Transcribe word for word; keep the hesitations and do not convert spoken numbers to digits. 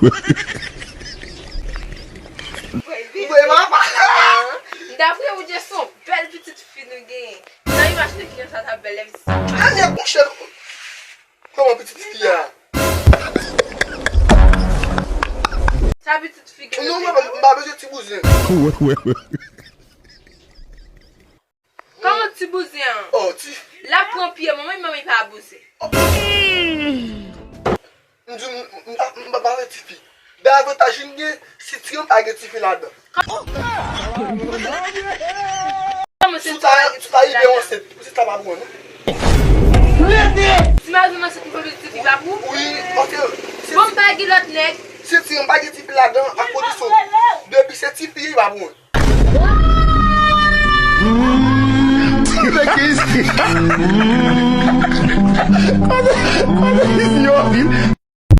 Mwen papa. Daprè ou, Jess, se yon bèl pitit fi nou genyen. Sa imajine kijan sa ta bèl lè pitit sa. Anye kouche. Kòman pitit fi a? Sa pitit fi gen. Non, mwen, m pa bezwen ti bouzen. Kòman ti bouzen an? Oh, ti. L ap pran pye manman, manman pa bouzen. M di, m, m, m, m pa pale tifi. Dayè avantaj li gen, si ti an pa gen tifi ladan. Kòman se ti an pa gen tifi ladan? Sou ta rive ansent, pitit la pa pou mwen, non? Ti madanm ansent pou pitit li pa pou? Wi, paske si... Bon, m pa gen lòt nèg. Si ti an pa gen tifi ladan, a kondisyon. Depi se tifi, li pa pou mwen.